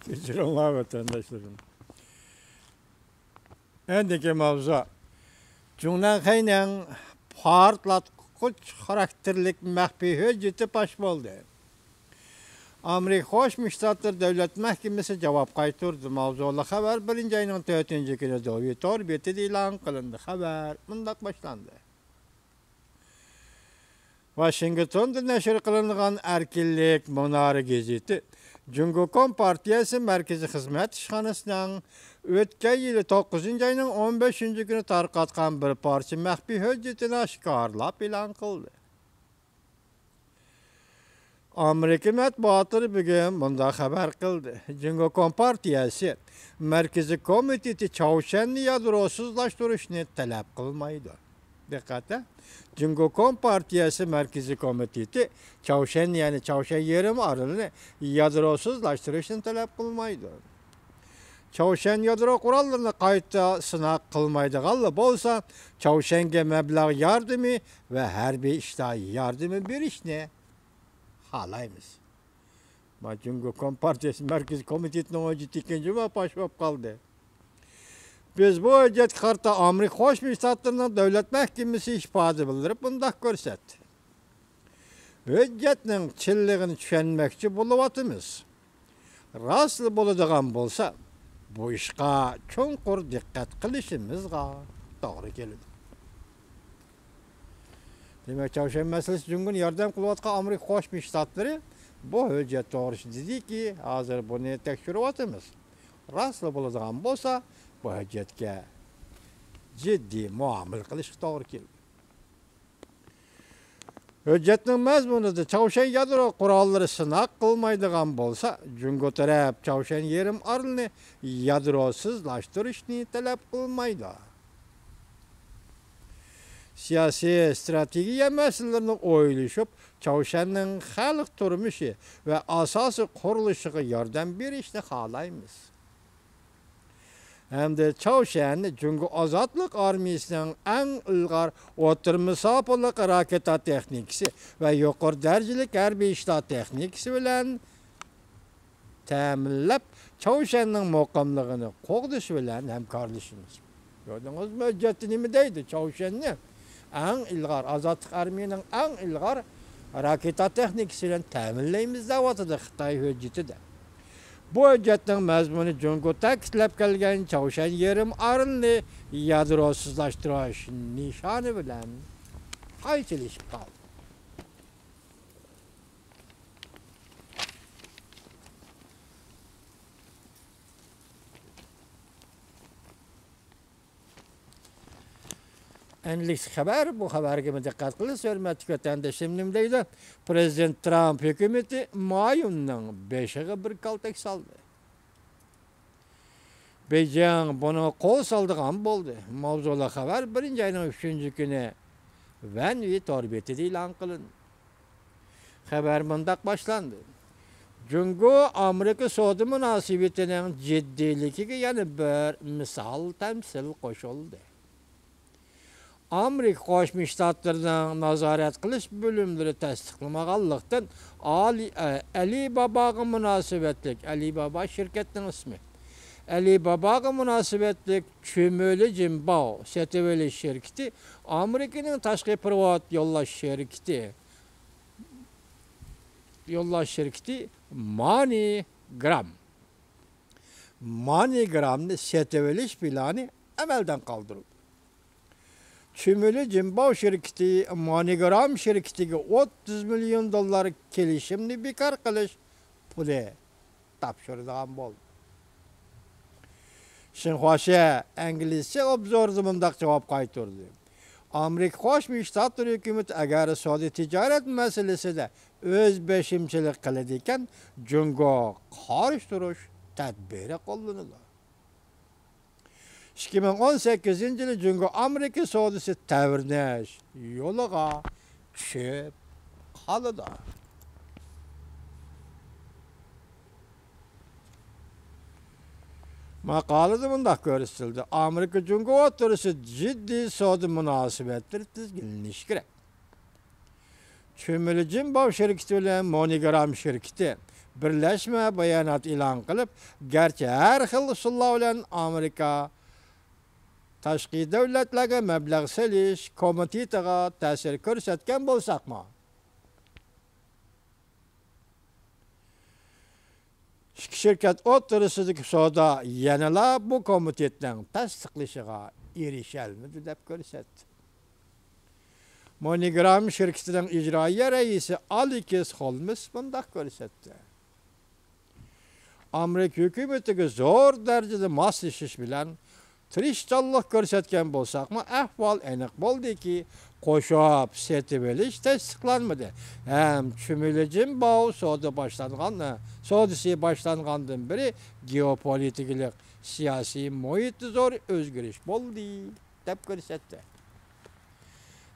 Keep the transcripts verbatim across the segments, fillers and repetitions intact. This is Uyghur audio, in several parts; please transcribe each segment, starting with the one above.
كەچۈرۈڭلار، ۋەتەنداشلىرىم. ئەندىكى ماۋزۇ. جۇڭنەنخەينىڭ پارتلاتقۇچ خاراكتېرلىك مەخپىي ھۆججىتى پاش بولدى. ئامېرىكا قوشما شتاتلىرى دۆلەت مەھكىمىسى جاۋاب قايتۇردى. ماۋزۇلۇق خەۋەر بىرىنچى ئاينىڭ تۆتىنچى كۈنى دۇۋى تور بېتىدە ئېلان قىلىندى. خەۋەر مۇنداق باشلاندى. ۋاشىنگتوندا نەشر قىلىنغان ئەركىنلىك مۇنارى گېزىتى جۇڭگو كومپارتىيەسى مەركىزىي خىزمەت ئىشخانىسىنىڭ ئۆتكەن يىلى توققۇزىنچى ئاينىڭ ئون بەشىنچى كۈنى تارقاتقان بىر پارچە مەخپىي ھۆججىتىنى ئاشكارىلاپ ئېلان قىلدى. ئامېرىكا مەتبۇئاتلىرى بۈگۈن مۇنداق خەۋەر قىلدى: جۇڭگو كومپارتىيەسى مەركىزىي كومىتېتى چاۋشيەننى يادروسىزلاشتۇرۇشنى تەلەپ قىلمايدۇ. دىققەت! جۇڭگو كومپارتىيەسى مەركىزىي كومىتېتى چاۋشيەن، يەنى چاۋشيەن يېرىم ئارىلىنى يادروسىزلاشتۇرۇشنى تەلەپ قىلمايدۇ. چاۋشيەن يادرو قوراللىرىنى قايتا سىناق قىلمايدىغانلا بولسا، چاۋشيەنگە مەبلەغ ياردىمى ۋە ھەربىي ئىشلار ياردىمى بېرىشنى خالايمىز. ما جۇڭگو كومپارتىيەسى مەركىزىي كومىتېتىنىڭ ھۆججىتى ئىككىنچى جۇما پاش بولۇپ قالدى. بىز بۇ ھۆججەتكە قارىتا ئامېرىكا قوشما شتاتلىرىنىڭ دۆلەت مەھكىمىسى ئىپادە بىلدۈرۈپ مۇنداق كۆرسەتتى: ھۆججەتنىڭ چىنلىقىنى چۈشەنمەكچى بولۇۋاتىمىز. راستلا بولىدىغان بولسا، بۇ ئىشقا چوڭقۇر دىققەت قىلىشىمىزغا توغرا كېلىدۇ. دېمەك، چاۋشيەن مەسىلىسى جۇڭگونى ياردەم قىلىۋاتقان ئامېرىكا قوشما شتاتلىرى بۇ ھۆججەت توغرىسىدا دېدىكى، ھازىر بۇنى تەكشۈرۈۋاتىمىز. راستلا بولىدىغان بولسا، بۇ ھۆججەتكە جىددىي مۇئامىلە قىلىشقا توغرا كېلىدۇ. ھۆججەتنىڭ مەزمۇنىدا چاۋشيەن يادرو قوراللىرى سىناق قىلمايدىغان بولسا، جۇڭگو تەرەپ چاۋشيەن يېرىم ئارىلىنى يادروسىزلاشتۇرۇشنى تەلەپ قىلمايدۇ. سىياسىي، ستراتېگىيە مەسىلىلىرىنى ئويلىشىپ، چاۋشيەننىڭ خەلق تۇرمۇشى ۋە ئاساسىي قۇرۇلۇشىغا ياردەم بېرىشنى خالايمىز. ھەمدە چاۋشيەن جۇڭگو ئازادلىق ئارمىيىسىنىڭ ئەڭ ئىلغار ئوتتۇرا مۇساپىلىق راكېتا تېخنىكىسى ۋە يۇقىرى دەرىجىلىك ھەربىي ئىشلار تېخنىكىسى بىلەن تەمىنلەپ، چاۋشيەننىڭ مۇقىملىقىنى قوغدىشى بىلەن ھەمكارلىشىمىز. كۆردىڭىزمۇ، ھۆججەتتە نېمە دەيدۇ؟ چاۋشيەننى ئەڭ ئىلغار، ئازادلىق ئارمىيىنىڭ ئەڭ ئىلغار راكېتا تېخنىكىسى بىلەن تەمىنلەيمىز دەۋاتىدۇ خىتاي ھۆججىتىدە. بۇ ھۆججەتنىڭ مەزمۇنى جۇڭگو تەكىتلەپ كەلگەن چاۋشيەن يېرىم ئارىلىنى يادروسىزلاشتۇرۇش نىشانى بىلەن قايچىلىشىپ قالدى. ئەنلىكسى خەۋەر، بۇ خەۋەرگىمۇ دىققەت قىلىسىز، ھۆرمەتلىك ۋەتەندىشىم، نېمە دەيدۇ؟ پرېزىدېنت ترامپ ھۆكۈمىتى مايۇننىڭ بېشىغا بىر كالتەك سالدى. بېيجىڭ بۇنىڭغا قول سالىدىغان بولدى. ماۋزۇلۇق خەۋەر بىرىنچى ئاينىڭ ئۈچىنچى كۈنى ۋەنۋى تور بېتىدە ئېلان قىلىندى. خەۋەر مۇنداق باشلاندى: جۇڭگو ئامېرىكا سودا مۇناسىۋىتىنىڭ جىددىيلىكىگە يەنە بىر مىسال تەمسىل قوشۇلدى. ئامېرىكا قوشما شتاتلىرىنىڭ نازارەت قىلىش بۆلۈملىرى تەستىقلىمىغانلىقتىن، ئالىي، ئە، ئەلىباباغا مۇناسىۋەتلىك، ئەلىبابا شىركەتنىڭ ئىسمى، ئەلىباباغا مۇناسىۋەتلىك چۈمۈلە جىنباۋ سېتىۋېلىش شىركىتى ئامېرىكىنىڭ تاشقى پېرېۋوت يوللاش شىركىتى، يوللاش شىركىتى مانىگرام، مانىگرامنى سېتىۋېلىش پىلانى ئەمەلدىن قالدۇرۇلدى. چۈمۈلە جىنباۋ شىركىتى مانىگرام شىركىتىگە ئوتتۇز مىليون دوللار كېلىشىمنى بىكار قىلىش پۇلى تاپشۇرىدىغان بولدى. شىنخۇاشيە ئىنگلىزچە ئوبزورىدا مۇنداق جاۋاب قايتۇردى: ئامېرىكا قوشما شتاتلىرى ھۆكۈمىتى ئەگەر سودا تىجارەت مەسىلىسىدە ئۆز بېشىمچىلىق قىلىدىكەن، جۇڭگوغا قارشى تۇرۇش تەدبىرى قوللىنىدۇ. ئىككى مىڭ ئون سەككىزىنچى يىلى جۇڭگو ئامېرىكا سودىسى تەۋرىنىش يولىغا چۈشۈپ قالىدۇ. ماقالىدە مۇنداق كۆرسىتىلدى: ئامېرىكا جۇڭگو ئوتتۇرىسىدا جىددىي سودا مۇناسىۋەتلىرى تىزگىنلىنىشى كېرەك. چۈمۈلە جىنباۋ شىركىتى بىلەن مونىگرام شىركىتى بىرلەشمە بايانات ئېلان قىلىپ، گەرچە ھەر خىل ئۇسۇللار بىلەن ئامېرىكا تاشقى دۆلەتلەرگە مەبلەغ سېلىش كومىتېتىغا تەسىر كۆرسەتكەن بولساقمۇ، ئىككى شىركەت ئوتتۇرىسىدىكى سودا يەنىلا بۇ كومىتېتنىڭ تەستىقلىشىغا ئېرىشەلمىدى، دەپ كۆرسەتتى. مونىگرام شىركىتىنىڭ ئىجرائىيە رەئىسى ئالېكس خولمېس مۇنداق كۆرسەتتى: ئامېرىكا ھۆكۈمىتىگە زور دەرىجىدە ماسلىشىش بىلەن تىرىشچانلىق كۆرسەتكەن بولساقمۇ، ئەھۋال ئېنىق بولدىكى، قوشۇپ سېتىۋېلىش تەستىقلانمىدى ھەم چۈمۈلە جىنباۋ سودا باشلانغان، سودىسى باشلانغاندىن بېرى گېئوپولىتىكىلىق سىياسىي مۇھىتتا زور ئۆزگىرىش بولدى، دەپ كۆرسەتتى.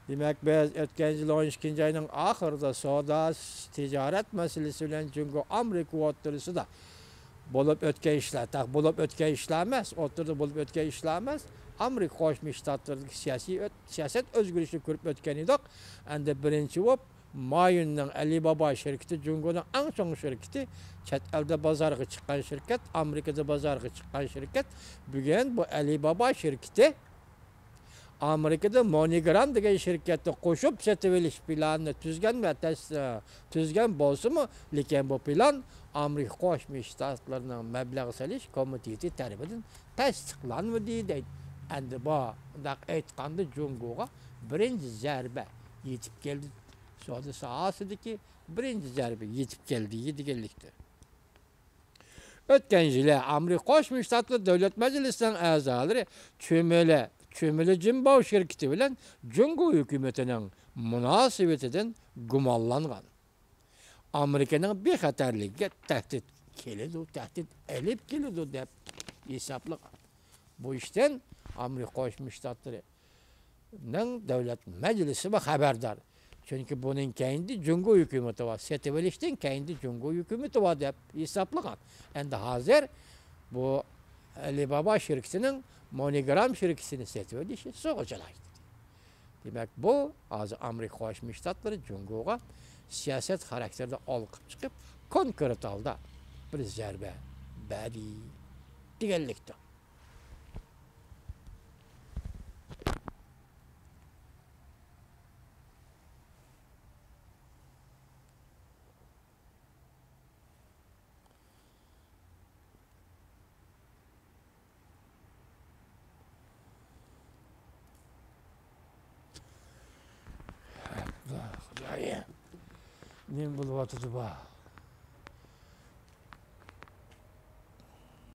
دېمەك، بىز ئۆتكەن يىل ئون ئىككىنچى ئاينىڭ ئاخىرىدا سودا، تىجارەت مەسىلىسى بىلەن جۇڭگو ئامېرىكا ئوتتۇرىسىدا بولۇپ ئۆتكەن ئىشلار، تاق بولۇپ ئۆتكەن ئىشلار ئەمەس، ئوتتۇرىدا بولۇپ ئۆتكەن ئىشلار ئەمەس، ئامېرىكا قوشما شتاتلىرىدىكى سىياسىي ئۆت-، سىياسەت ئۆزگىرىشىنى كۆرۈپ ئۆتكەن ئىدۇق. ئەمدى بىرىنچى بولۇپ، مايۈننىڭ ئەلىبابا شىركىتى، جۇڭگونىڭ ئەڭ چوڭ شىركىتى، چەت ئەلدە بازارغا چىققان شىركەت، ئامېرىكىدا بازارغا چىققان شىركەت، بۈگۈن بۇ ئەلىبابا شىركىتى ئامېرىكىدا مونىگرام دېگەن شىركەتنى قوشۇپ سېتىۋېلىش پىلانىنى تۈزگەن ۋە تەس-، تۈزگەن بولسىمۇ، لېكىن بۇ پىلان ئامېرىكا قوشما شتاتلىرىنىڭ مەبلەغ سېلىش كومىتېتى تەرىپىدىن تەستىقلانمىدى، دەيدۇ. ئەمدى بۇنداق ئېيتقاندا، جۇڭگوغا بىرىنچى زەربە يېتىپ كەلدى. سودا ساھەسىدىكى بىرىنچى زەربە يېتىپ كەلدى دېگەنلىكتۇر. ئۆتكەن يىلى ئامېرىكا قوشما شتاتلىرى دۆلەت مەجلىسىنىڭ ئەزالىرى چۈمۈلە، چۈمۈلە جىنباۋ شىركىتى بىلەن جۇڭگو ھۆكۈمىتىنىڭ مۇناسىۋىتىدىن گۇمانلانغان. ئامېرىكىنىڭ بىخەتەرلىكىگە تەھدىت كېلىدۇ، تەھدىت ئېلىپ كېلىدۇ دەپ ھېسابلىغان. بۇ ئىشتىن ئامېرىكا قوشما شتاتلىرى نىڭ دۆلەت مەجلىسىمۇ خەۋەردار. چۈنكى بۇنىڭ كەينىدە جۇڭگو ھۆكۈمىتى بار، سېتىۋېلىشتىن كەينىدە جۇڭگو ھۆكۈمىتى بار دەپ ھېسابلىغان. ئەمدى ھازىر بۇ ئەلىبابا شىركىتىنىڭ مونىگرام شىركىتىنى سېتىۋېلىشى سۇغا چىلاي. دېمەك، بۇ ھازىر ئامېرىكا قوشما شتاتلىرى جۇڭگوغا سىياسەت خاراكتېرىدا ئالقىپ چىقىپ، كونكرېت ھالدا بىر زەربە بەردى دېگەنلىكتۇر. خۇدايىم، نېمە بولۇۋاتىدۇ بۇ؟